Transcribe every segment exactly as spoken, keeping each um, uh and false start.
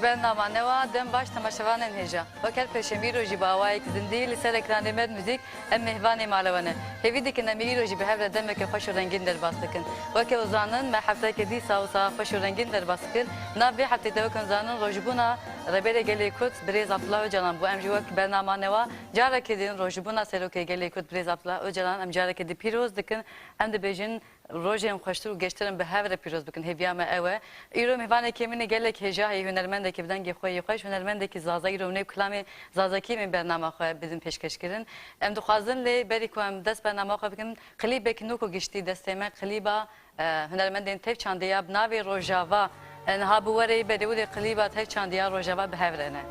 Bernama newa, dem baş temaşevanên hêja. Wek her pêşemî îro jî bi awayêk zindî li ser ekranê Med Muzîk em mêhvanê ma lewene. Hêvî dikin em ê îro jî bi hev re demeke xweş û rengîn derbas bikin. Weke zanin me hefteyeke dîsa wisa xweş û rengîn derbas kir. Nav vê heftê de weke zanin rojbûna Rêberê Gelê Kurd birêz Abdullah Ocalan bû. Em jî wek bernama newa careke din rojbûna Serokê Gelê Kurd birêz Abdullah Ocalan em careke din pîroz dikin. Em dibêjin rojên xweştir û geştir em bi hev re pîroz bikin. Hêviya me ew e. Îro mêvanekê min ê gelek hêja yê, hunermendekî bi dengê xwe yê xweş, hunermendekî zaza. Îro em nê bi kilamê zazakî em ê bernama xwe bidin pêşkeşkirin. Em dixwazin lê berî ku em dest bernama xwe bikin, klîbek nû ku giştî destê me, klîba, e, hunermendên tev çandî ya bi navê Rojava. E, niha biwerê berê wile klîba tev çandî ya Rojava bi hev re ne.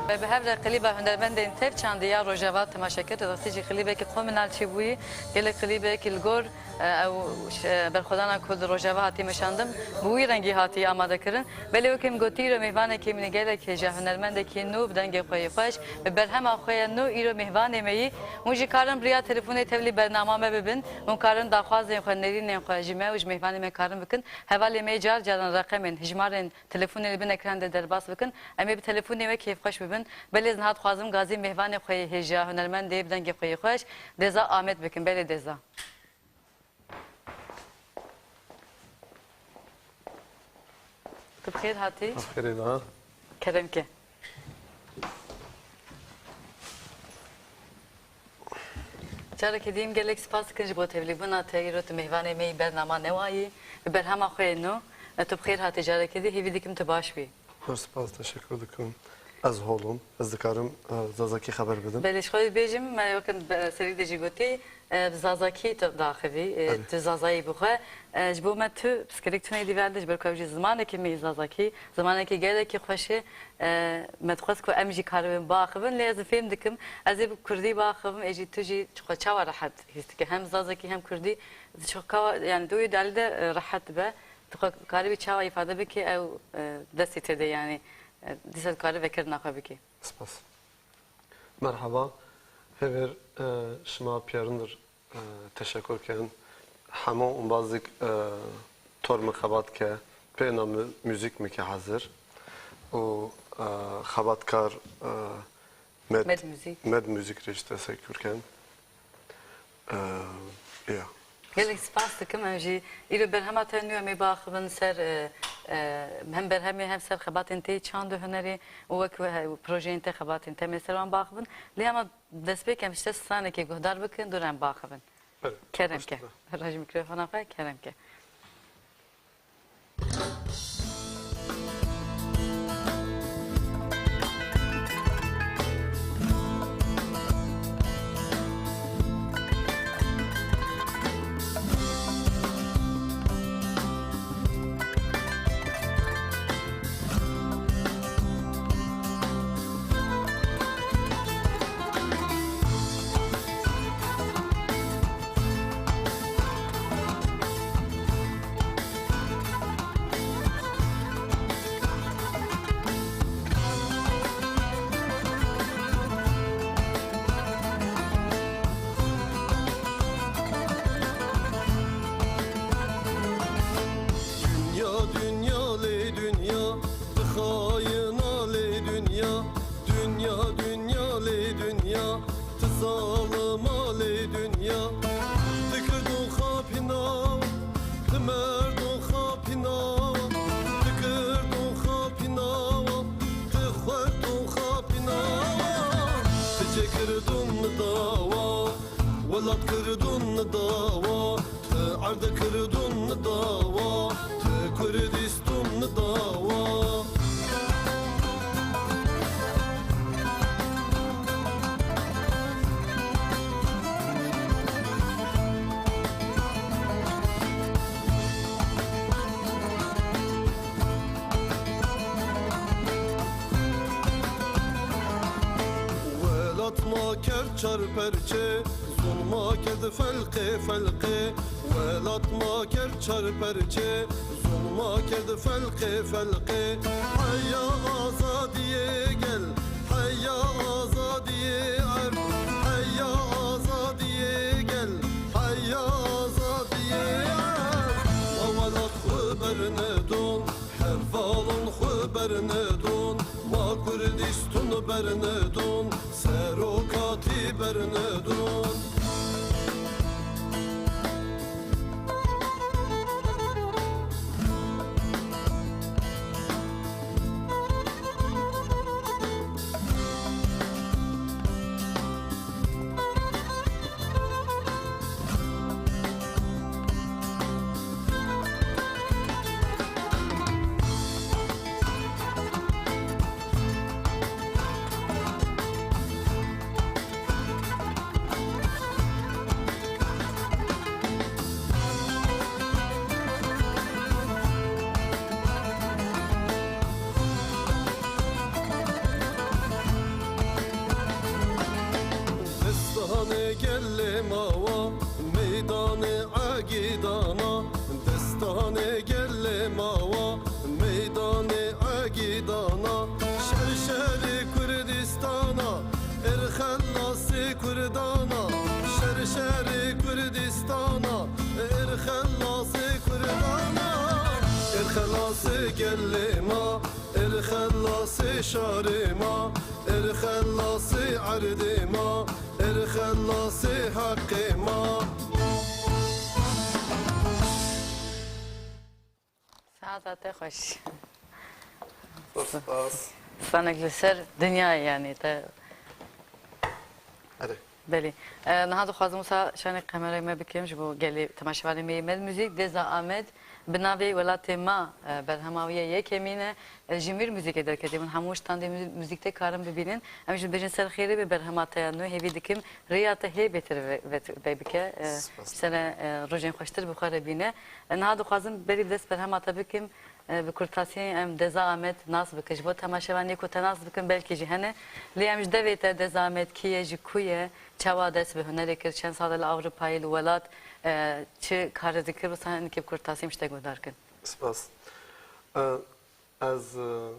Ve bi hev re klîba hunermendên tev çandî ya Rojava temaşe kir. Rastî jî klîbekî komunal çêbûyî, gelek klîbekî li gor e, ew ş-, e, berxwedana ku li Rojava hatî meşandin, bi wî rengî hatî amade kirin. Belê wekî min gotî, îro mêvanekî min ê gelek hêja, hunermendekî nû bi dengê xwe yê xweş, bi berhema xwe ya nû îro mêhvanê me yî. Hûn jî karin bi riya telefonê tevlî bernama me bibin. Hûn karin daxwazên xwe, nêrînên xwe ji me û ji mêhvanê me karin bikin. Hevalê me yê car caran reqemên, hijmarên telefonê li bin ekran de derbas bikin. Em ê bi telefonê we kêfxweş bibin. Belê ez niha dixwazim gazî mêhvanê xwe yê hêja, hunermendê bi dengê xwe yê xweş, Dêza Amed bikim. Belê Dêza. Tu bi xêr hatî. Bi xêrê da. Kerem ke. Careke dî em gelek spas dikin ji bo tevlîbûna te. Îro tu mêvanê me yî, bernama newa yî, bi berhema xwe yê nû. E, tu bi xêr hatî careke dî. Hêvî dikim tu baş bî. Zor spas, teşekkür dikim. Ez hol im. Ez dikarim, e, zazakî xeber bidim. Belê, ji xwe bêjim, me weke be-, serî de jî gotî, e, bi zazakî tu diaxivî, e, Evet. tu zazayî bi xwe. E, ji bo me tu pirsgirêk tune dî verde, ji ber ku ew jî zimanekî me yî zazakî, zimanekî gelekî xweş e. E, me dixwest ku em jî karibin biaxivin, lê ez ê fêm dikim, ez ê bi kurdî biaxivim, ê jî tu jî çi xwe çawa rehet hîs dike, hem zazakî hem kurdî, çi xwe, yani tu wê dalî de, e, rehet dibe. Tu xwe karibî çawa îfade bikî, ew, e, destê te de, yanî, e, dîsa dikarî vekirina xwe bikî. Spas. Merheba. Hêvêr, e, şima pîyerin dir, e, teşekur ken. Hemo umbazîk, e, tor mi xebat ke, pêna mi muzîk mi ke hazir. Û, e, xebatkar, e, Med, Med Muzîk. Med Muzîk rê jî teşekur ken. Ee, ya. Gelek spas dikim. Em jî îro berhema te nû em ê biaxivin ser, e, e, hem berhemê hem ser xebatên te yê çand û hunerî û wek we-, projeyên te, xebatên te em ê ser wan biaxivin. Lê hema destpêk em ji te stranekê guhdar bikin, dûr em biaxivin. Belê, kerem ke. Rajî mîkrofona xwe, kerem ke. Dinya, dinya lê dinya, dixayina lê dinya. Dinya, dinya lê dinya, ti zalima lê dinya. Ti kirdo xapîna, ti merdo xapîna, ti kirdo xapîna, ti xwerdo xapîna. Ti çê kirdon mi dawa, welat kirdon mi dawa. Ti erde kirdon mi dawa, ti Kurdiston mi dawa. Welat ma kerd çar perçe, zon ma kerd felqe felqe. Welat ma kerd çar perçe, zon ma kerd felqe felqe. Heya azadiyê gel, heya azadiyê erd, heya azadiyê gel, heya azadiyê erd. Ma welat xwu bernedon, hevalon xwu bernedon. Bernidon, serokatî bernidon. Destanê gelê ma wa, meydanê egîdana. Destanê gelê ma wa, meydanê egîdana. Şer şerê Kurdîstana, êr xelasê Kurdana. Şer şerê Kurdîstana, êr xelasê Kurdana. Êr xelasê gelê ma, êr xelasê şarê ma, êr xelasê erdê ma, êr xelasê heqê ma. Saeta te xweş. Zor spas. Stanek li ser dinyayê, yanî te. Erê. Belê. E, niha dixwazim wisa şanê kamerayê me bikim ji bo gelê temaşevanê me yê Med Muzîk. Deza Amed bi navê Welatê Ma, e, berhema wî yê yekemîn e. E, ji Mîr Muzîkê derketî. Hûn hemû standê muzîk te karin bibînin. Em jî bêjin ser xêrê be, berhema te ya nû, hêvî dikim rêya te hê bêtir ve-, vet-, vebike. E, spas. Sere, e, rojên xweştir bi xwe re bîne. E, niha dixwazim berî dest berhema te bikim. E, bi kurtasî em Deza Amed nas bikin. Ji bo temaşevanê ku te nas bikin belkî jî hene. Lê em ji devê te, Deza Amed kî ye, ji ku ye, çawa dest bi hunerê kir, çend sal e li Ewropa yê, li welat, e, çi karê dikir, wisa hinkê bi kurtasî em ji te guhdar kin. Spas. E, ez, e,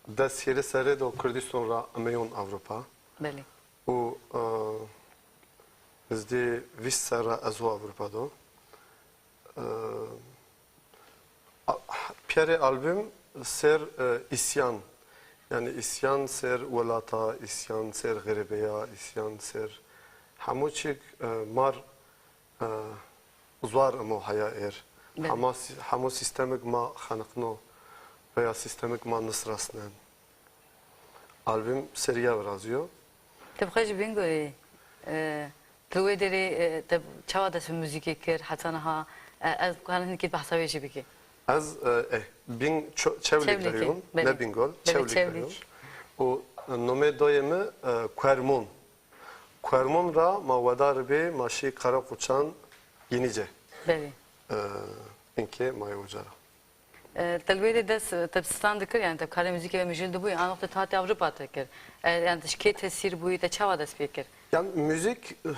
des hîrê serrî do Kurdistan ra ameyon Ewropa. Belê. Û, e, nizdî vîst serra ez o Ewropa do. E, a-, pîyerê album ser, e, îsyan. Yanî îsyan ser welata, îsyan ser xerîbeya, îsyan ser hemû çik, e, mar, e, zwar imo heya êr. Belê. Hema sî-, hemû sîstemik ma xeniqno veya sîstemik ma nisrasnen. Album serî ya virazîyo. Ti bi xwe jî Bingolî, e, ti wê derê, e, te çawa dest bi muzîkê kir, heta niha, e, ez karin hinkî behsa wê jî bikî. Ez, e, eh, Bing-, Ço-, Çewlîg de yûn, belê. Ne Bingol, belê, Çewlîg de yûn. Û, e, nomê doyê mi, e, Kuermon. Kuermon ra ma wedar bê, ma şî Karakoçan, Yenice. Belê. E, inkê ma yê uca ra. E, te li wê de dest, te bi stan dikir, yanî te karê muzîkê ve mijûl dibûyî, an wextê te hatî Ewropa te kir. E, yanî te ji kê tesîr bûyî, te çawa dest pê kir? Yanî muzîk, eh,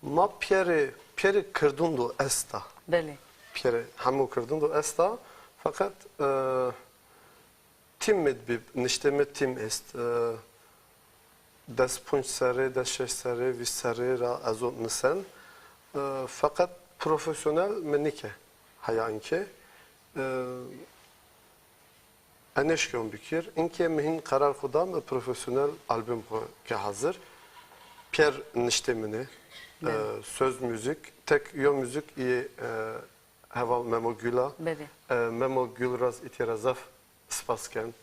ma pîyerê, pîyerê kirdûn do esta. Belê. Pîyerê hemû kirdûn do esta. Feqet, eh, tîm mi bî, niştê mi tîm est. Eh, des punc serrî, des şeş serrî, vîst serrî ra ez o nisen. E, feqet profesyonel mi nîke heya inkê. E, enêşkîyon bikir. Inkê mi hîn qerar xwu da mi profesyonel album xwu ke hazir. Pîyer niştê min ê. E, söz, müzik. Tek yo müzik î, e, heval Memo Gül a. Belê. E, Memo Gül ra zî îtya ra zaf spas ken.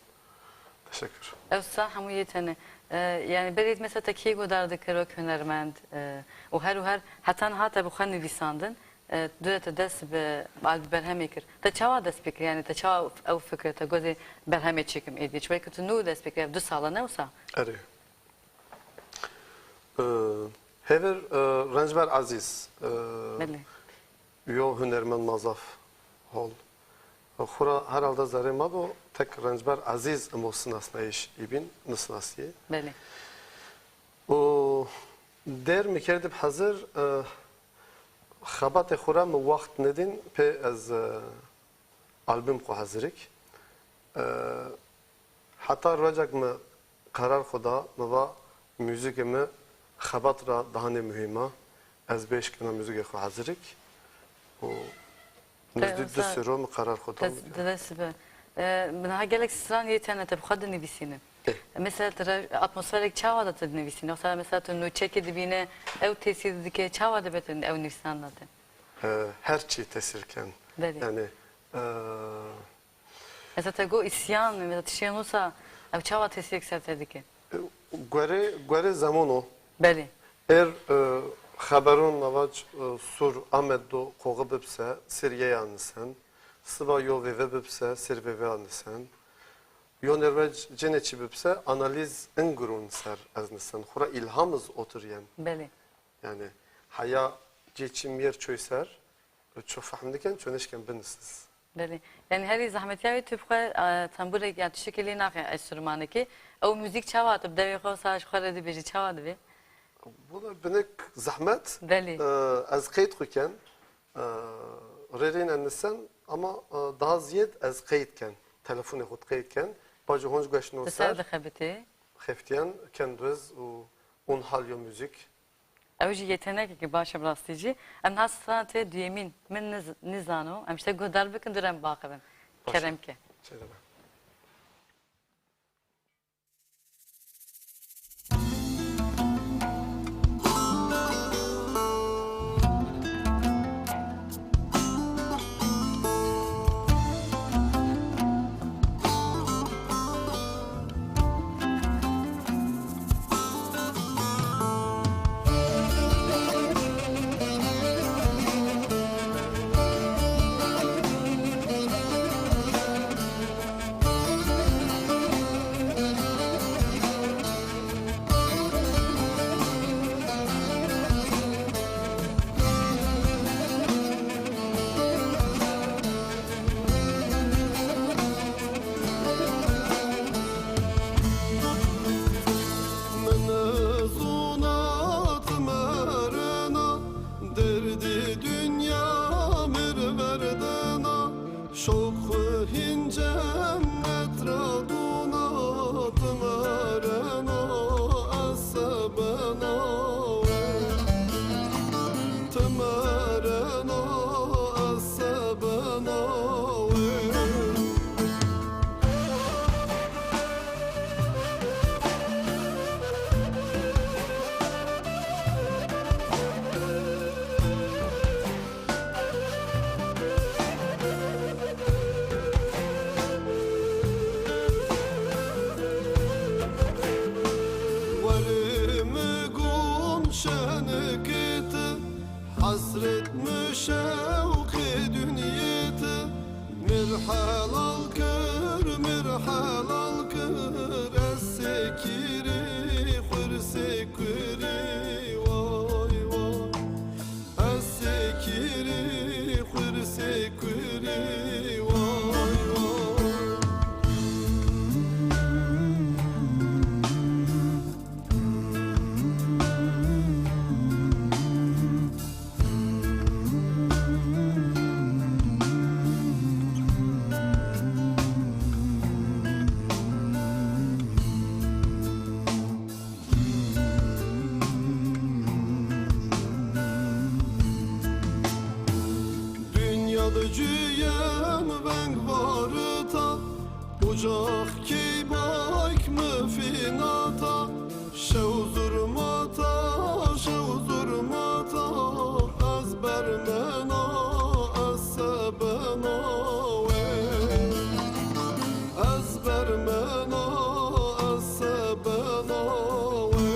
Teşekkür. Ew sa hemû yê tenê. E, yanî berê mesela te kî guhdar dikir wek hunermend, e, û her û her heta niha te bi xwe nivîsandin, e, dûre te dest bi, bi berhemê kir. Te çawa dest pê kir? Yanî te çawa ew fikir te gotê berhemê çêkim êdî? Çimkî tu nû dest pê kir, ev du sal a, ne wisa? Erê. E, hêvir, e, Rencber Ezîz, e, belê, yo hunermend ma zaf hol. Xwura herhalde zerrê ma do tek Rencber Ezîz imo sinasnayîş îbîn, nisnasîyê. Belê. Û der mi kerdib hezir, e, xebatê xwura mi waxt nidîn pê ez, e, album xwu hezirîk. E, heta rocek mi qerar xwu da, mi va muzîkê mi xebat ra daha nê muhîm a. Ez bêşkena muzîkê xwu hezirîk. Û nizdî du serro mi qerar xwu da. Te, te dest bi. E, mi niha gelek stran yê tenê te bi xwe dinivîsînin. Ê. Mesela ti ra-, atmosferek çawa de ti nivîsîne? Mesela, mesela ti nûçekê dibîne, ew tesîr dike, çawa dibe ti ew nivîsandina ti? E, her çî tesîr ken. Belê. Yanî, e, Mesela ti go îsyan, mesela ti şîyê nusa, ew çawa tesîrek ser te dike? E, guerê, guerê zemono. Belê. Êr, e, xeberon ma vac, e, sûr Amed do qoxi bibse, sêr yeya nisen. Siba yo vêve bibse, sêr vêveya nisen. Yo nêrve c-, cênê çî bibse, analîz in giron ser ez nisen. Xwura îlham iz otiryen. Belê. Yanî heya cê çî mi yer çoy ser, ço fehm niken, ço nêşken binisiz. Belê. Yanî herî zehmetîya wê tu bi xwe, e, tembûrek ya tiştekê lê naxê enstrûmanekê. Ew muzîk çawa tu bi dewê xwe saz xwe re dibêjî, çawa dibê? Wela binik zehmet. Belê. E, ez qeyd xwu ken. E, rê rêne nisen ama, e, daha ziyed ez qeyd ken. Telefonê xwu qeyd ken. Bacê honc gueşno ser. Ti ser dixebitê? Xeftîyen ken duez û on hal yo muzîk. Ew jî yetenekekî baş e bi rastî jî. Em niha stranê duyemîn, Min Niz-, Nizano. Em îşte guhdar bikin, dur em biaxivin. Baş e. Kerem ke. Çêrime. Min zûna ti merena, derdê dinya mi r verdena, şoq xwu hîn cennet ra dûna, ti merena ez se bena we. Ti merena ez se bena we. Werê mi gom şenikê ti, hesret mi şewqê dinyê ti. Mi r helal kir, mi r helal kir, ez sêkirî, xwu r sêkirî, way, way. Ez sêkirî, xwu r sêkirî, way, way. Dinya di cuyem veng varita, ucax keybayk mi fînata. Şew zurmata, şew zurmata, ez bermena, ez se bena we. Ez bermena, ez se bena we.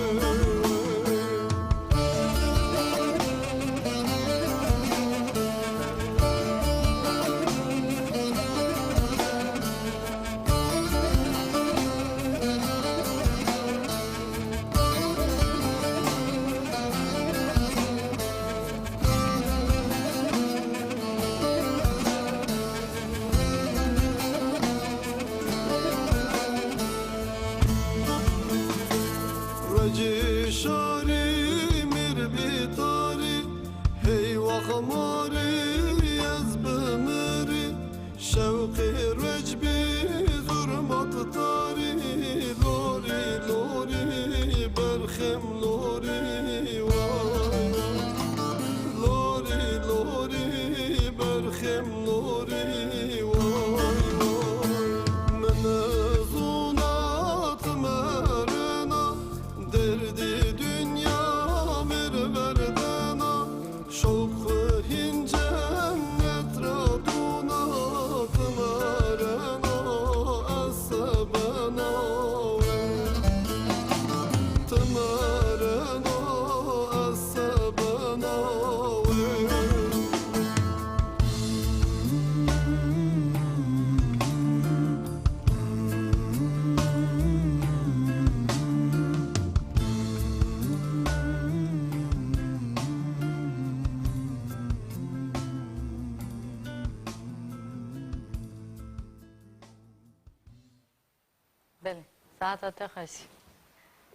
Belê. Saeta te xweş.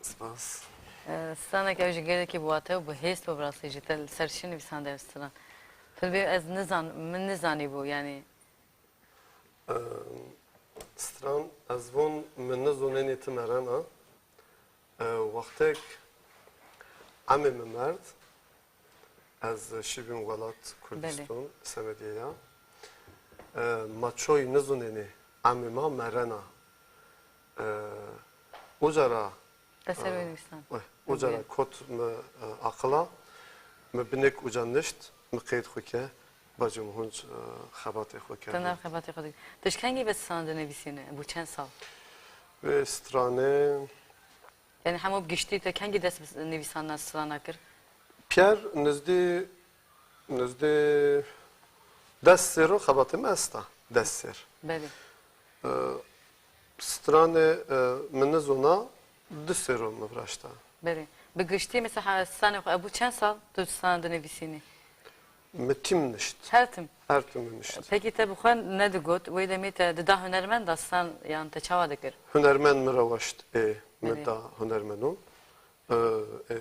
Spas. E, stranek ew jî gelekî bi wate û bi hêst bo bi rastî jî. Te li ser çi nivîsande ev stran? Tu dibê ez nizan, min nizanîbû yanî. E, Stran ez von mi nizonenî ti merena. E, Wextek emê mi merd. Ez şibîm welat Kurdistan, Semedîye ya. E, ma çoy nizonenî emê ma merena. E, Uca ra Te ser wê nivîstan. Uca ra kot mi e, aqila, mi binêk uca nişt, mi qeyd xwu ke, bacim hunc e, xebatê xwu kerd. Tenar xebatê xwu dikir. Tu ji kengî ve stran dinivîsîne? Bo çend sal? Vê stranê. Yanî hemo bi giştî te kengî dest bi nivîsandina strana kir? Pîyer nizdî, nizdî des sêro xebatê mi esta. Des sêr. Belê. E, Stranê e, mi nizona di sêro mi viraşta. Belê. Bi giştî mesela ha, stranê xwu ebu çend sal tu stran dinivîsînî? Mi tim nişt. Her tim? Her tim mi nişt. Pekî te bi xwe nedigot, wê demê te dida hunermend da stran yan te çawa dikir? Hunermend mi ra waşt ê, mi da hunermendon. E, e,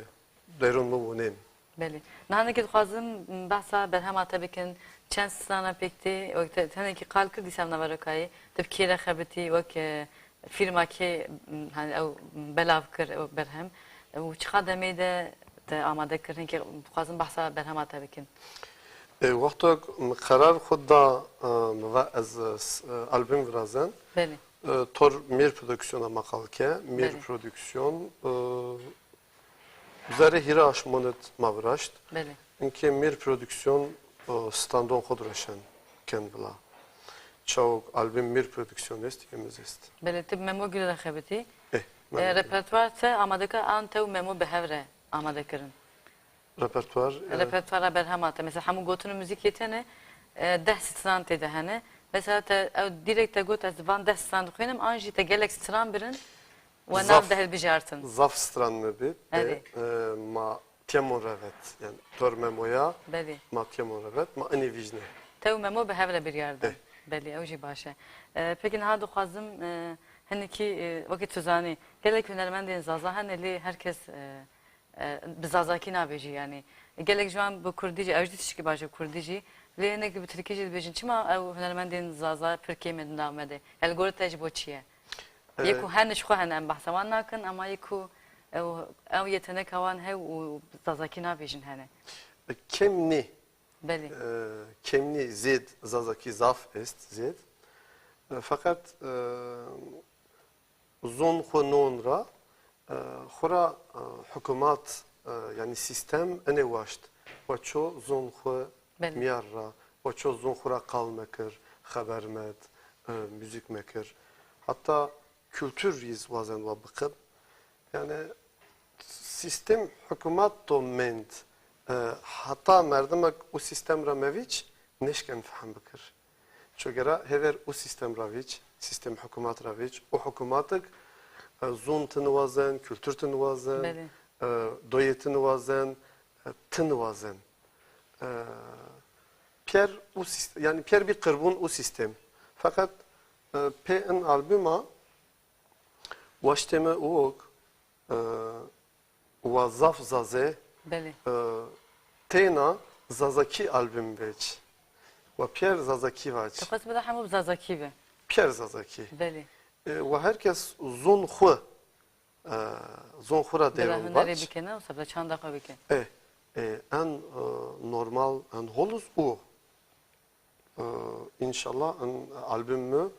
Dêron mi wonên. Belê. Niha neke dixwazim behsa berhema te bikin. Çend strana pêk tê? Wek te tenekî qal kir dîsa navero kayê. Ti bi kê re xebitî? Wek e, fîrma kê m, hani ew belav kir ew berhem? Û çiqa demê de te amade kir? Hinkê dixwazim behsa berhema te bikin. E, wexto mi qerar xwu da e, mi va ez e, s- e, album virazen. Belê. E, Tor Mîr Prodüksiyona ma qal ke. Mîr Prodüksiyon e, zerê hîrê aşmonid ma viraşt. Belê. Inkê Mîr Prodüksiyon e, standon xwu diroşen ken vila. Çawok album Mîr Prodüksiyon est, yê mi zî est. Belê, ti Memo Gül re xebitî. Eh, E, repertuar te amade kir an tew Memo bi hev re amade kirin? Repertuar. E, Repertuara berhema te. Mesela hemû gotin û muzîkê tene e, deh stran tê de hene. Mesela te ew direkt te got ez van deh stran dixwînim an jî te gelek stran birin. Wa nav de hilbijartin. Zaf stran mi bi. Erê. E, ma têmon revet. Yani tor Memoya. Belê. Ma têmon revet. Ma inê vîjne. Tew Memo bi hev re biryar din. Belê, ew jî baş e. E, peki niha dixwazim e, hinekî e, wekî tu zanî gelek hunermendên Zaza hene lê her kes e, e, bi Zazakî nabêjî yanî. Gelek ji wan bi Kurdî jî, ew jî tişkî baş e Kurdî jî. Lê hinek bi Tirkî jî dibêjin. Çima ew hunermendên Zaza pir kêm in di nav me de? Ya li gorî te ji bo çi ye? Yê ku hene ji xwe hene em behsa wan nakin ama yê ku ew, ew yeteneka wan hew û Zazakî nabêjin hene. Kêm nî. Belê. Kêm nî, zêd, Zazakî zaf est, zêd. Feqet zon xwu non ra, xwu ra hukûmat, yanî sîstem enê waşt. Wa ço zon xwu mîyar ra, wa ço zon xwu ra qal mekir, xeber med, muzîk mekir. Heta kultur yîz wazen wa biqib. Yanî sîstem hukûmat do mend. E, heta merdimek û sîstem ra mevîç nêşken fehm bikir. Ço gera hêver û sîstem ra vîç, sîstem hukûmat ra vîç. Û hukûmatik e, zûn ti niwazen, kultur ti niwazen, e, doyê ti niwazen, e, ti niwazen. E, pîyer û sîst-, yanî pîyer bî qirbûn û sîstem. Feqet e, pê in albuma waştê mi û ok, e, wa zaf Zazê, e, teyna Zazakî album vec. Wa pîyer Zazakî vac. Tu xwest bida hemû bi Zazakî bi. Pîyer Zazakî. Belê. E, wa her kes zon xwu, e, zon xwu ra dêron vac. Bira hunerê bike ne, wisa bira çanda xwe bike. E, e, en e, normal, en holuz û. E, înşallah in album mi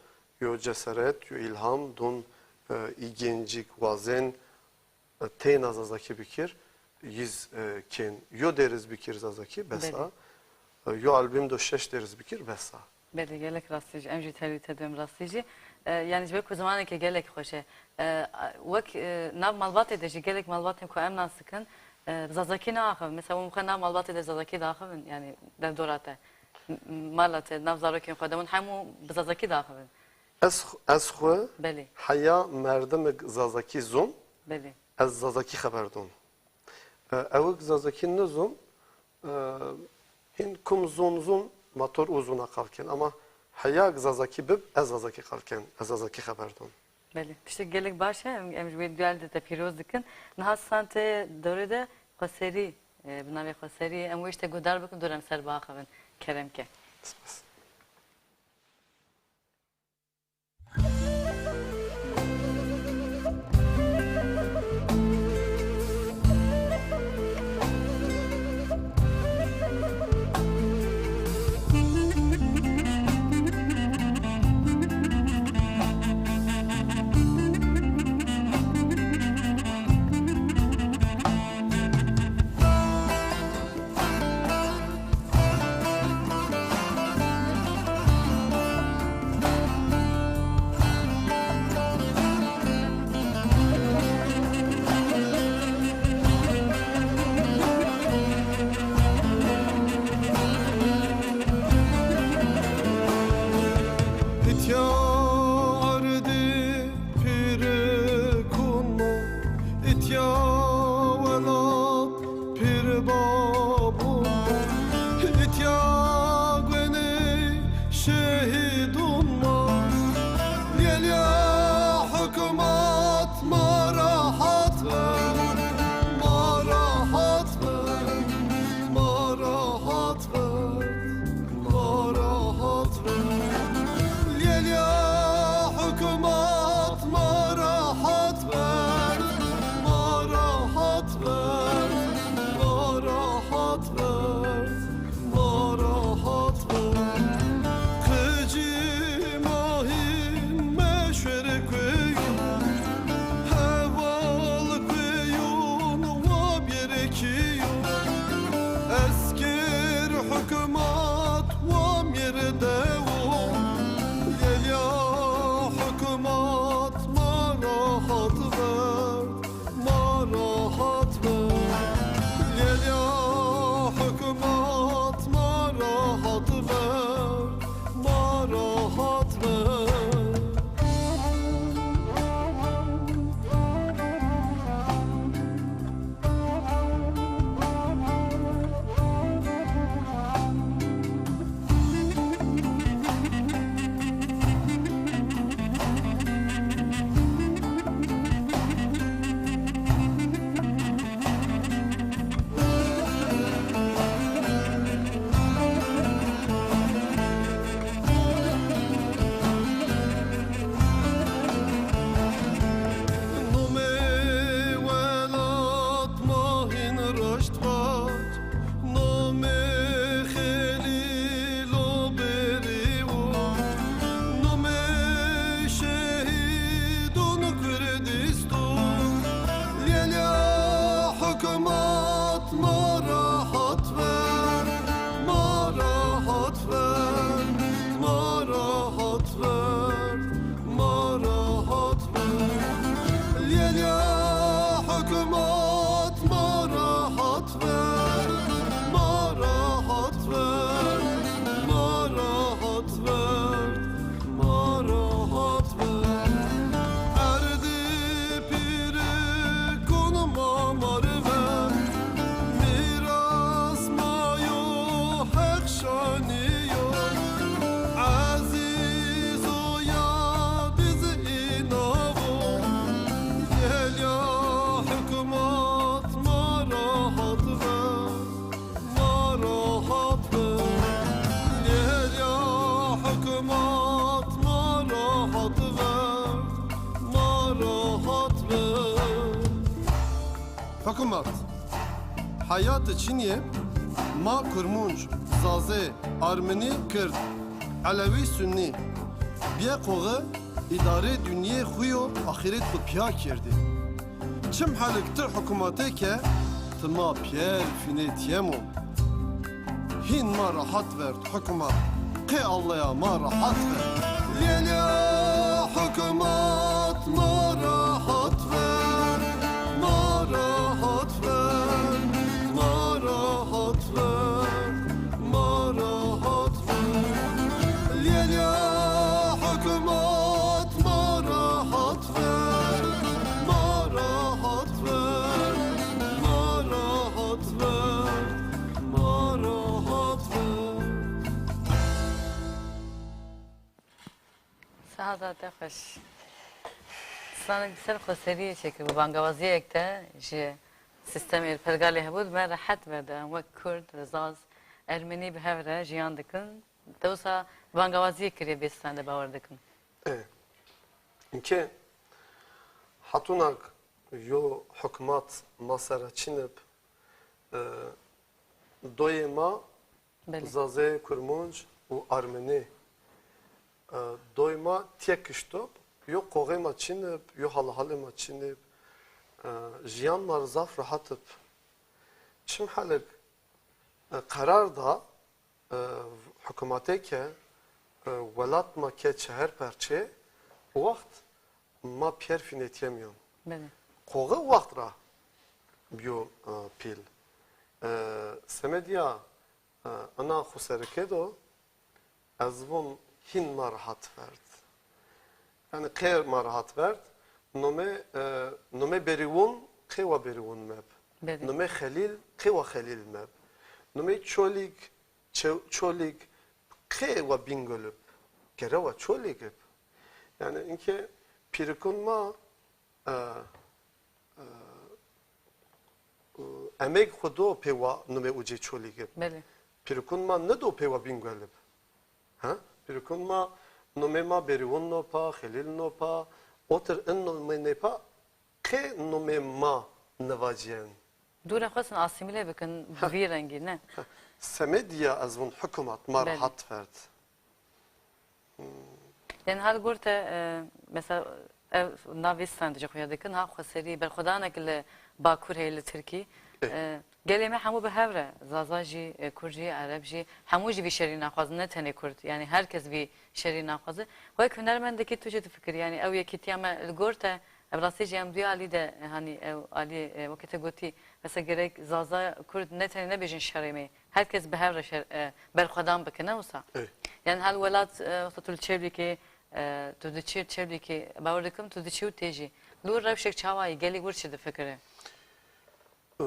yo ceseret, yo îlham don, e, î gencîk wazên, e, teyna Zazakî bikir, yîz, e, kên. Yo dêriz bikir Zazakî, bes a. E, yo album do şeş dêriz bikir, bes a. Belê, gelek rastî jî. Em jî tevlî te dûm rastî jî. E, yanî ji ber ku zimaneke gelek xweş e. E, wek, e, nav malbatê de jî gelek malbatên ku em nas dikin, e, bi Zazakî naaxivin. Mesela, hûn xwe nav malbatê de Zazakî diaxivin, yanî derdora te. M-, mala te, nav zarokên xwe de hûn hemû bi Zazakî diaxivin. Ez, ez xwe heya merdimik Zazakî zon, ez Zazakî xeber don. E, ewik Zazakî nizon, e, hîn kum zon zon ma tor û zona qal ken. Ama heya Zazakî bib, ez Zazakî qal ken, ez Zazakî xeber don. Belê. Tiştek gelek baş e, em, em ji wê duyal de te pîroz dikin. Niha santê dorê de xweserî, e, bi navê xweserî, em wê îşte guhdar bikin, dor em ser biaxivin. Kerem ke. Spas. Îtya erdî pîrikûn ma, îtya welat pîrbabûn ma, îtya guenê şehîdûn ma. Lêlya hukmat ma rehat ver, ma rehat ver, ma rehat ver. Ma rehat ver. Lêlya hukmat ma rehat ver. Ma rehat ver. Ma rehat ver. Ma rehat ver. Qicî ma hîn meşwer kuyun. Heval kuyun wa bêrekî yo. Esker hukmat wa mêrde wo. Lêlya hukmat ma rehat verd, ma rehat verd. Lêlya hukmat ma rehat verd, ma rehat verd. Nomê welat ma hîn raşt vac, nomê Xelîlo berî wo, nomê şehîdûn Kurdîston. Lêlya hukmat ma rehat ver, ma rehat ver, ma rehat ver, ma rehat ver. Lêlya hukmat ma rehat ver, ma rehat ver, ma rehat ver. Ma rehat ver. Erdî pîrikûn ma mar ver. Mîras ma yo, Heq şanîyo. Ezîz o ya biz îna vo. Lêlya hukmat ma rehat ver. Ma rehat ver. Lêlya hukmat ma rehat ver. Ma rehat ver. Hukmat. Heyatê çinî yê ma Kurmunc, Zazê, Armenî, Kird, Elewî, Sunnî, bîye qoxî, îdarê dinyê xwu yo axîret xwu pîya kerdî. Çim helik ti hukmatê ke ti ma pîyer fînê tîyemo. Hîn ma rehat verd hukmat. Qê Allaya ma rehat verd. Lêlya hukmat ma rehat verd. Ma rehat verd. Ma rehat verd. Ma rehat verd. Lêlya hukmat ma rehat ver, ma rehat ver, ma rehat ver, ma rehat ver. Saeta te xweş. Zanê ser xweserîye çêkir bi bangawazîyek de ji sîstemê pergalê hebû dime rehet verde. Em wek Kurd, Zaz, Ermenî bi hev re jiyan dikin. Tewsa bangawazîye kiriye bê stende bawer dikin. E, înke hatunak yo hukmat ma sera çinib, e, doyê ma Belê. Zazê, Kurmunc û Armenî, e, doy ma tîye kiştob, yo qoxê ma çinib, yo halahalê ma çinib, e, jiyan ma zaf rehat ib. Çim helik, e, qerar da, e, hukmatê ke, e, welat ma ke çeher perçe, waxt ma pîyer fînetîye mîyon. Belê. Qoxe waxt ra bîyo, e, pîl. E, semedîya, e, ina xuserike do ez von hîn ma rehat verd. Yanî qey ma rehat verd, nome, e, nome Berîwon qey wa Berîwon meb. Belê. Nome Xelîl qey wa Xelîl meb. Nome Çolîg, Çe-, Çolîg qey wa Bîngol ib. Gere wa Çolîg ib. Yanî înke pîrikon ma, e, e, e, emeg xwu do pê wa numê ucê Çolîg ib. Belê. Pîrikon ma nido pê wa Bîngol ib. Ha? Pîrikon ma numê ma Berîwon no pa, Xelîl no pa, otir in numê nê pa, qê numê ma nivacîyen. Dûre xwestin asîmîle bikin bi vî rengî, ne? Semedî ya ez vun hikumat ma rehat verd. Yanî ha li gor te, e, mesela ev navê stendê xo ya dikin, ha xweserî berxwedanek li Bakur heye, li Tirkî. E. E, gelê me hemû bi hev re, Zaza jî, e, Kurd jî, Ereb jî, hemû jî vî şerî naxwazin, ne tenê Kurd. Yanî her kes vî şerî naxwaze. Wek hunermendekî tu çi difikirî? Yanî ew yekîtiya me li gor te, ev rastî jî em duya alî de, e, hanî ew alî, e, wekî te gotî, mesela gerek Zaza, Kurd ne tenê nebêjin şerê me. Her kes bi hev re şer, e, berxwedan bike, ne wisa? Ey. Yanî hal welat, e, wisa tu li Çewlîgê, e, tu diçî Çewlîgê, bawer dikim tu diçî û tê jî. Li wir rewşek çawa yî, gelî wir çi difikire? E,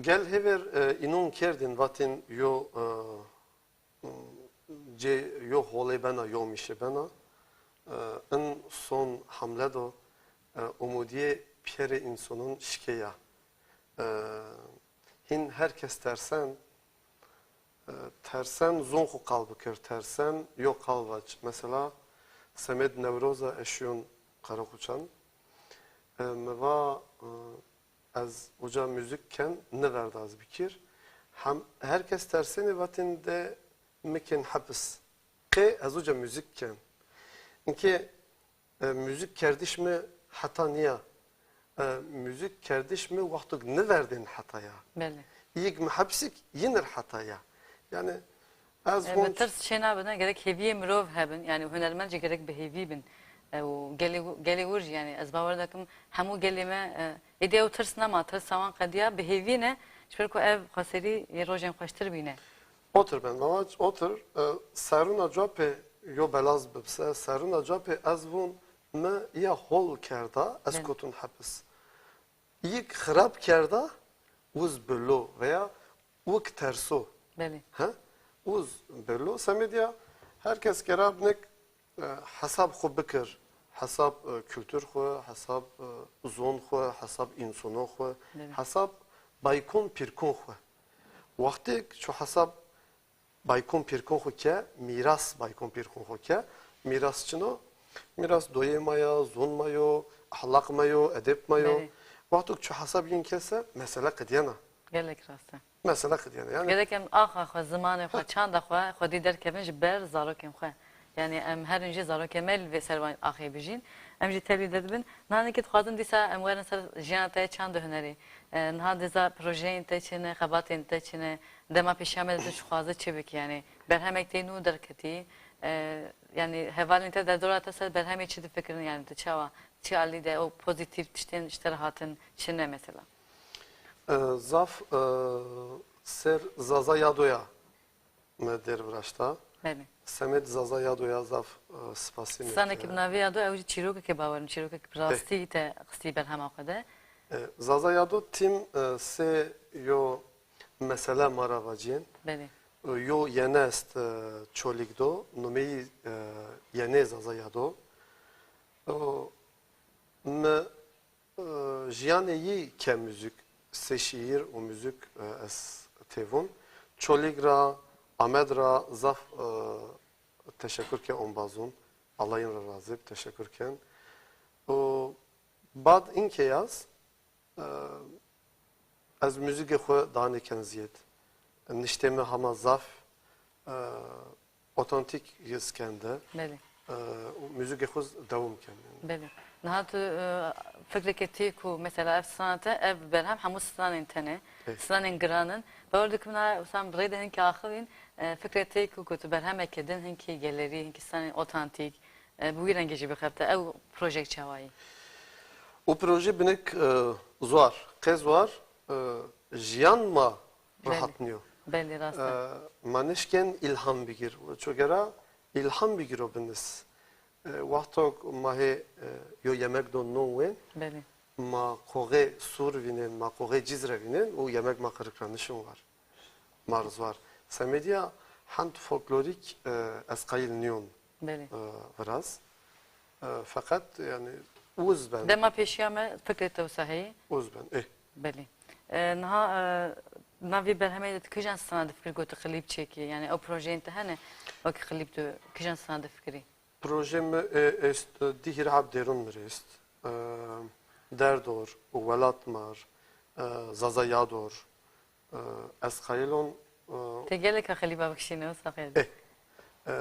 gel hêver, e, înon kerdên vatên yo, e, cê yo holê bena, yo mîşe bena. E, in son hamle do, e, umudîyê pîyerê însonon şikê ya. E, hîn her kes tersen, e, tersen zon xwu qal bikir, tersen yo qal vac. Mesela, semed Newroza ez şiyon Qereqoçan. E, mi va, e, ez uca muzîk ken, niverda ez bikir. Hem, her kes tersenê vatên de mi kên hepis. Qê ez uca muzîk ken. Înke, e, muzîk kerdiş mi heta nîya. E, muzîk kerdiş mi wextog niverdên heta ya. Belê. Îyig mi hepsîk yînir heta ya. Yanî ez... E, vun bi tirs çênabin, gerek hêviyê mirov hebin. Yanî hunermend jî gerek bi hêvî bin. E, û gelê, gelê wir jî, yanî ez bawer dakim hemû gelê me, e, êdî ew tirs nema, tirsa wan qedîya bi hêvî ne, ji ber ku ev xweserî yê rojên xweştir bîne. Otir ben, mama, otir. E, serrûna copê yo belaz bibse, serrûna copê ez vûn mi iya hol kerda, ez kotûn hepis. Yik xirab kerda, uz bilo veya wik terso. Belê. He? Uz bilo. Semedîya her kes gera binek, e, hesab xwu bikir. Hesab, e, kultur xwu, hesab, e, zon xwu, hesab însonon xwu, hesab baykon pîrkon xwu. Wextêk ço hesab baykon pîrkon xwu ke, mîras baykon pîrkon xwu ke, mîras çin o? Mîras doyê ma ya, zon ma yo, exlaq ma yo, edeb ma yo. Belê. Wextêk ço hesab yin kese, mesele qidîyena. Gelek rast e. Mesele qidîyena. Yanî gerek em axa xwu, zimanê xwu, çanda xwu, xwedî derkevin ji ber zarokên xwu. Yanî em herin jî zarokê me li vê ser van axê bijîn. Em jî tevlî de dibin. Niha nike dixwazin dîsa em werin ser jiyana te çand û hunerî. E, niha dîsa projeyên te çi ne, xebatên te çi ne? Dema pêşiya me de tu dişixwaze çi bikî? Yanî berhemek tê nû derketî. E, yanî hevalên te, derdora te ser berhemê çi difikirin? Yanî tu çawa, çi alî de o pozîtîf tiştên ji te re hatin çi ne mesela? E, zaf, e, ser Zaza Yadoya mi dêr viraşta. Belê. Semed Zaza Yadoya zaf, e, spasî mi kena. Stranekî bi navê Yado, ew jî çîrokekê, bawer im, çîrokekî bi rastî te xistî berhema xwu de. E, Zaza Yado tîm, e, sê yo mesele ma ra vacîyên. Belê. E, yo yene est, e, Çolîg do, numeyî, e, yenê Zaza Yado. O, Mi, e, jiyanê yî ke muzîk, sê şîîr û muzîk, e, ez têvûn. Çolîg ra, Amed ra zaf, e, teşekur ke ombazûn. Allah yin ra razî b, teşekur ken. Û bad inkê yaz, e, ez muzîgê xwu danê ken zîyed. Niştê mi hama zaf, e, otantîk yiz kende. Belê. E, û muzîgê xwu z-, dewam ken. Belê. Niha tu, e, fikrê ke têk û mesela ev strana te, ev berhem hemû stranên tenê. Ê. Stranên giran in. Bawer dikim na, sen bi reyde hinkî axivîn, e, fikrê têk û ku tu berhemeke din hinkî gelerî, hinkî stranên otantîk, e, bi wî rengî jî bixebite. Ew projek çawa yî? O proje binek, e, zuar, qe zuar, e, jiyan ma Belê. Rahat nîyo. Belê, rast e. E, ma nişken îlham bigîr. Çogera îlham bigîro binis. E, wexto ma hê, e, yo yemek do non wên, Belê. Ma qoxê sûr vînên, ma qoxê Cizre vînên û yemek ma qirik ra nişin war. Ma riz war. Semedîya hend folklorîk, e, ez qayîl nîyon, Belê. E, viraz. E, feqet, yanî, uz ben. Dema pêşîya me fikrê te wisa heyî? Uz ben, ê. Belê. E, niha, e, na vî berhemê de tu kijan strana difikirî ku tu klîp çêkî? Yanî ew projeyên te hene, wekî klîp tu kijan strana difikirî? Projê mi, e, est, e, di hîrê heb dêrûn mi rê est. E, Derdor, Welatmar, e, Zaza Yador, e, ez qayîl on, e, Tê gelek a klîba bikişîne, wisa xêr. E, e,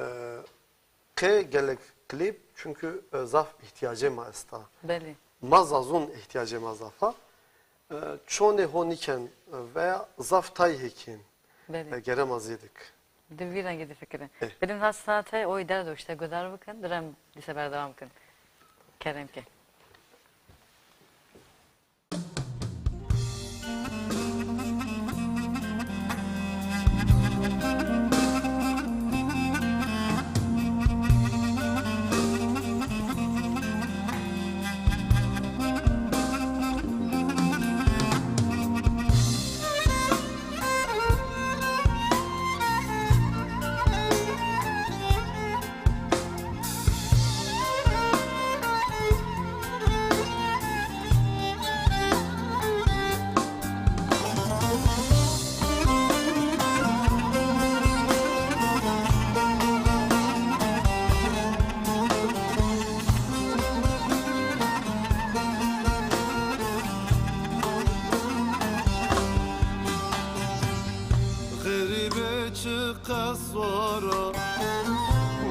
qe gelek klîp, çunkî, e, zaf îhtîyacê ma esta. Belê. Ma zazûn îhtîyacê ma zaf a. E, çonê ho nîken veya zaf tay hêkîn. Belê. E, gere ma zêdik. Di vî rengî difikirin. Eh. Bidim ha saete oy derd o, işte, gudar bikin, direm dîse berdewam kin. Kerem ke. Xerîbê çiqas war a,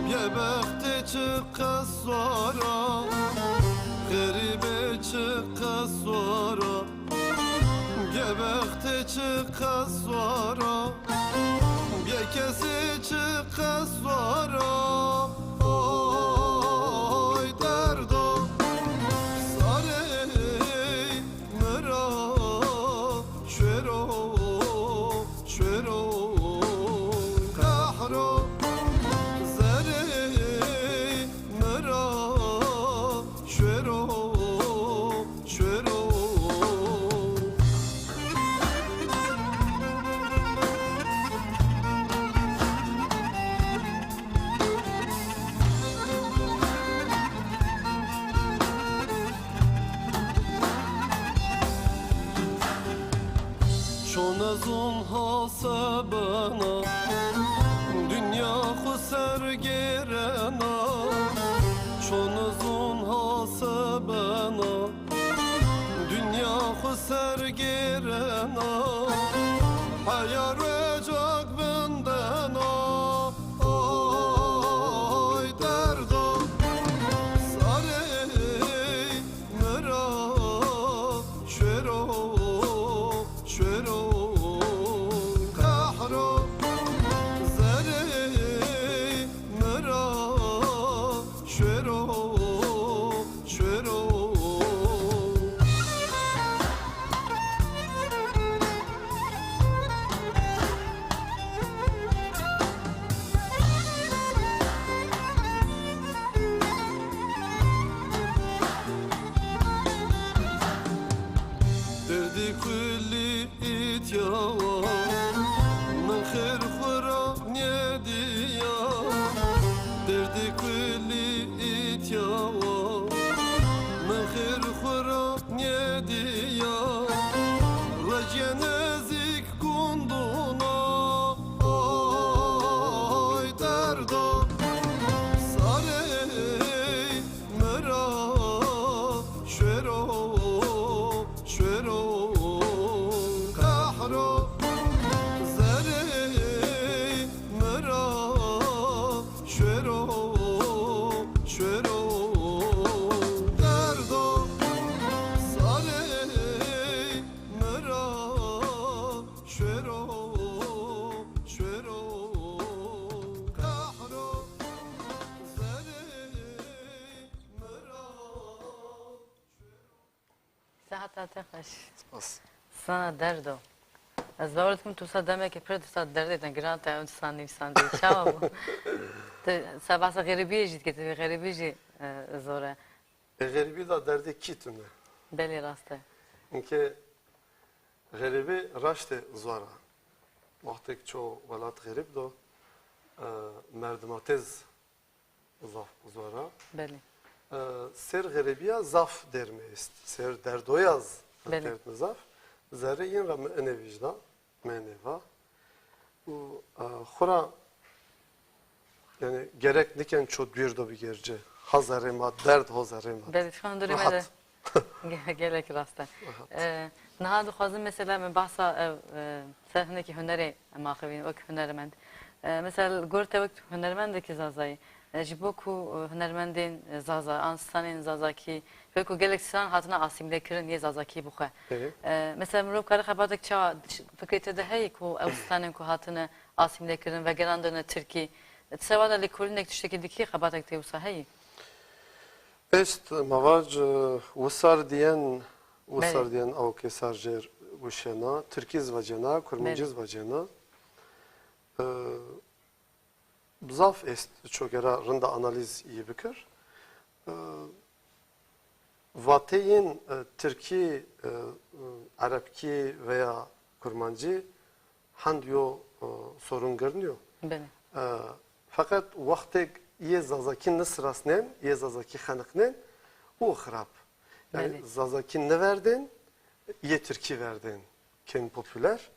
bêbextê çiqas war a. Xerîbê çiqas war a, bêbextê çiqas war a. Bêkesê çiqas war a. Oy derdo, sarê mi ra şêro, şêro qehro, zerê mi ra şêro, şêro. Çona zon hasebena, dinya xwu ser gêrena. Çona zon hasebena, dinya xwu ser gêrena. Heya rocak vindena. Oy derdo, sarê mi ra şêro, şêro qehro, zerê mi ra Hata te xweş. Spas. Sana derd o. Ez bawer dikim tu sa demekê pir tu sa derdê de giran te ew san nîvîsandî. Çawa bû? Ti sa behsa xerîbîye jî dikê, ti xerîbî jî, e, zor e. E, xerîbî da derdê kî tune? Belê, rast e. Înke xerîbî raştê zor a. Wextêk ço welat xerîb do, e, merdimatêz zaf zor a. Belê. E, sêr xerîbîya zaf dermê est. Sêr derdoya z-, Belê. Derdmi zaf. Zerrê yin ra mi ene vîjda, mi ene va. Û, e, xura, yanî gerek niken ço dûr do bigerce. Ha zerrê ma, derd ho zerrê ma. Belê, şu an durumê de. Rahat. Ge-, gelek rast e. Rahat. E, niha dixwazim mesela mi bahsa, e, e, ser hinekî hunerê ma xivîn, wek hunermend. E, mesela gor te wek hunermendekî Zazayî, e, ji bo ku, e, hunermendên, e, Zaza, an stranên Zazakî, wek ku gelek stran hatine asîmle kirin yê Zazakî bi xwe. Evet. E, mesela mirov kare xebatek ça fikrê te de heyî ku ew stranên ku hatine asîmle kirin, vegerandine Tirkî, ti sewa de lêkolînek tiştekî dikî, xebatek te wisa heyî? Est, ma vac, e, wisar diyen, wisar Belê. Diyen awkê sar jêr wişena, tirkî z vacena, kurmancî Belê. Z vacena. E, zaf est ço gera rinda analîz yê bikir. E, vateyên, e, tirkî, e, e, erebkî veya kurmancî hend yo, e, sorun girnî yo. Belê. E, feqet wextêk yê Zazakî nisirasnên, yê Zazakî xeniqnên, o xirab. Yanî Belê. Zazakî niverdên, yê tirkî verdên, kên populer,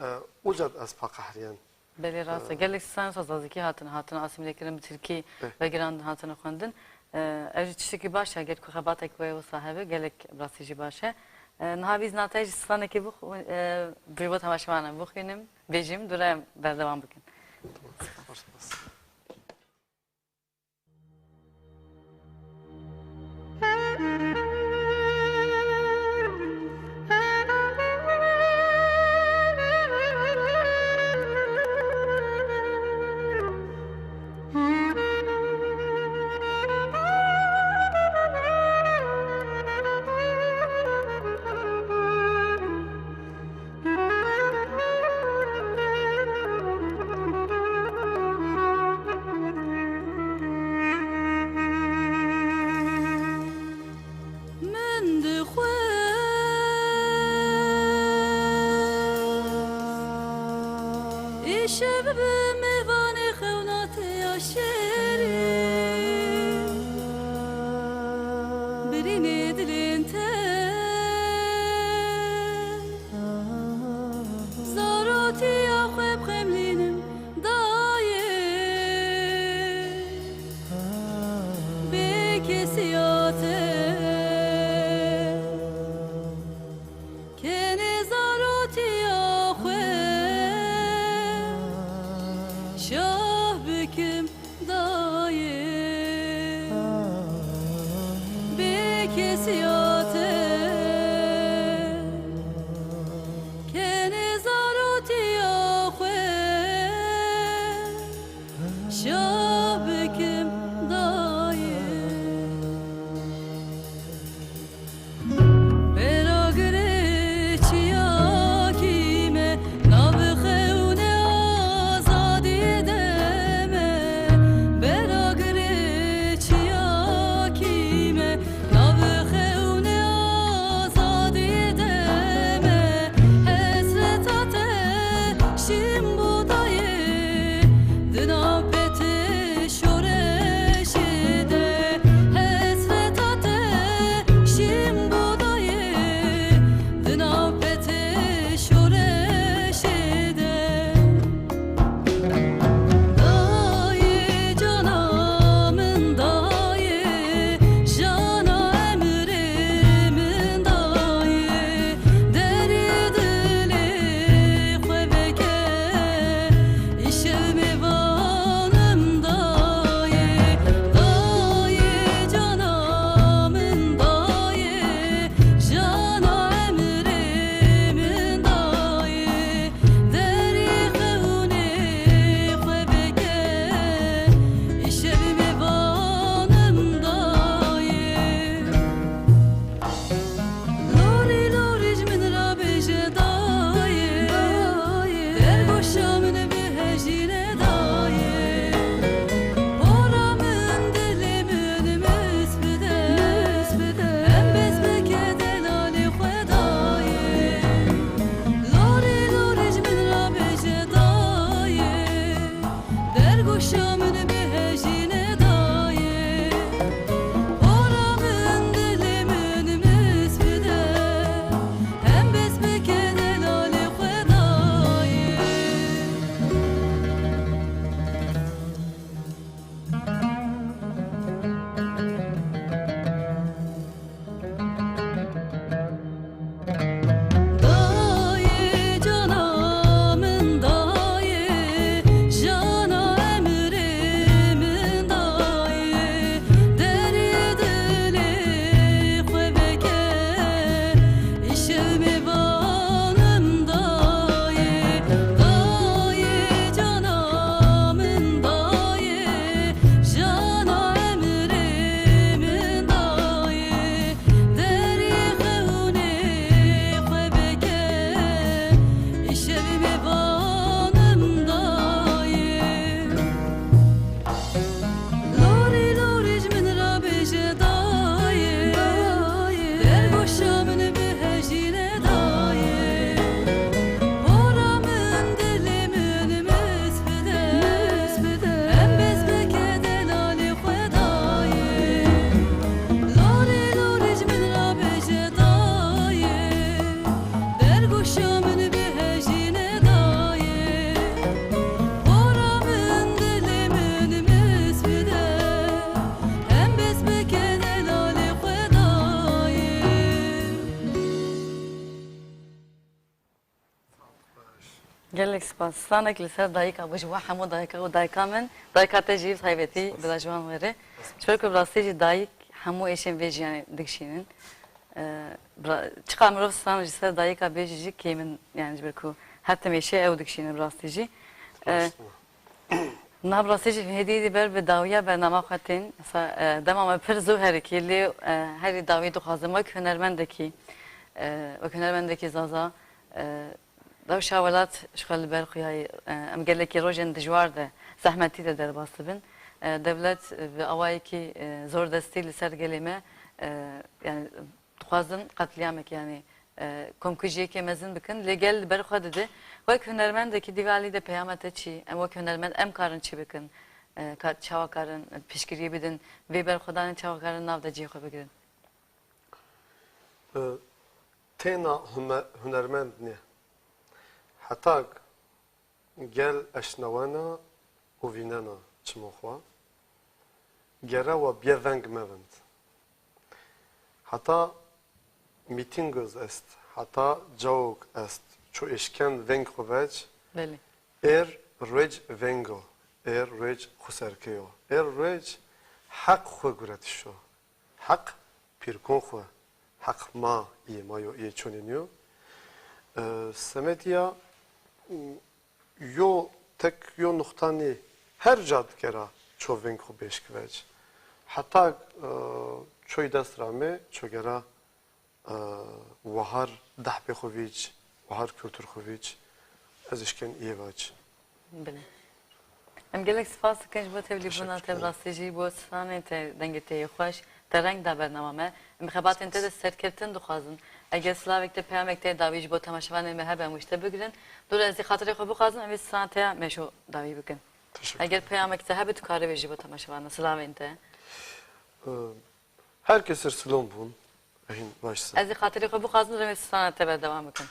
e, uca d ez pa qehrîyen. Belê, rast e. E, gelek stranên Zazakî hatin, hatin asîmle kirin, bi tirkî Eh. vegirandin, hatine xwendin. E, ew jî tiştekî baş e, ger ku xebatek wê wisa hebe, gelek rastî jî baş e. E, niha bîz nate jî stranekê bix-, e, bi bo temaşevanan bixwînim, bêjim, dûre em berdewam bikin. Tamam. Spas. Mendê xwe ê şev bi mêvanê xewnatê ya şêrî. Birînê dilên te zarotiya xwe bi xemlînim dayê. Bê kesiya te kenê zarotiya xwe şah bikim dayê. Bê kesiya te kenê zarotiya xwe şah bikim dayê. Bera girê çiyakî me, na bi xewnê azadî de me. Bera girê çiyakî me, na bi xewnê azadî de me. Hesreta te şîn bo dayê, dina petê şore Gelek spas. Stranek li ser dayika bijî, wa hemû dayika û dayika min. Dayika te jî taybetî bila ji wan were. Ji ber ku bi rastî jî dayik hemû êşên vê jiyanê digişînin. E, bira-, çiqa mirov stran ji ser dayika bêjî jî kêm in, yani ji ber ku her tim êşê ew digişînin bi rastî jî. E, Rast ma. Na bi rastî jî hêdî hêdî ber bi dawiya bernama xwe tên. Mesela, e, dema me pir zû herikî, lê, e, herî dawî dixwazim wek hunermendekî, e, wek hunermendekî Zaza, e, rewşa welat ji xwe li ber xwe yayê, e, em gelekî rojên dijwar de, zehmetî de derbas dibin. E, dewlet bi awayekî, e, zordestî li ser gelê me, e, yani dixwazin qetlîyamek, yani, e, komkujiyekê mezin bikin. Lê gel li ber xwe dide. Wek hunermendekî dîvalî de peyama te çi? Em wek hunermend em karin çi bikin? E, ka-, çawa karin piştgiriyê bidin? Vê berxwedanê çawa karin nav de cihê xwe bigirin? E, têna hume-, hunermend nê. Hetak gel eşnawena û vînena çimo xwe. Gere we bîye veng mevind. Heta mîtîngiz est, heta cawok est, ço eşken veng xwe vec. Belê. Êr ruec veng o, êr ruec xweserkey o. Êr ruec heq xwe guretiş o. Heq pîrkon xwe, heq ma yê, ma yo, yê çonê nîyo. E, semedîya, m, yo tek yo nuqta nê, her ca digera ço veng xwe bêşk vec. Heta, e, çoy dest ra me, ço gera, e, wahar dehpê xwe vîc, wahar kultur xwe vîc, ez işken iyê vac. Belê. Em gelek spas dikin ji bo tevlîbûna te, bi rastî jî bo stranê te, dengê te yê xweş, te reng da bernama me. Em xebatên te de serkeftin dixwazin. Eger silavek te, peyamek te dawî ji bo temaşevanê me hebe, em wişte bigirin. Dûr ez zî xatirê xwe bixwazim, em ê strana te ya meşo dawî bikin. Teşekkür ederim. Eger peyamek te hebe, tu karibê ji bo temaşevanan silavên te. Ee, herkes ir silom bûn. Ehin, baş ser. Ez ê xatirê xwe bixwazim, rewê strana te berdewam bikim.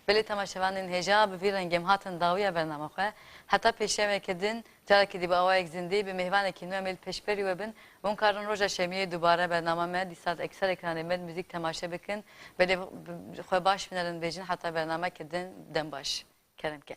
Belê temaşevanên hêja, bi vî rengê em hatin dawiya bernama xwe. Heta pêşemeke din, carekî dî bi awayek zindî, bi mêvanekî nû em ê li pêşberî we bin. Hûn karin roja şemiyê dubare bernama me dîsa di ekser ekranê me di muzîk temaşe bikin. Belê xwe baş binerin bêjin heta bernameke din, dem baş. Kerem ke.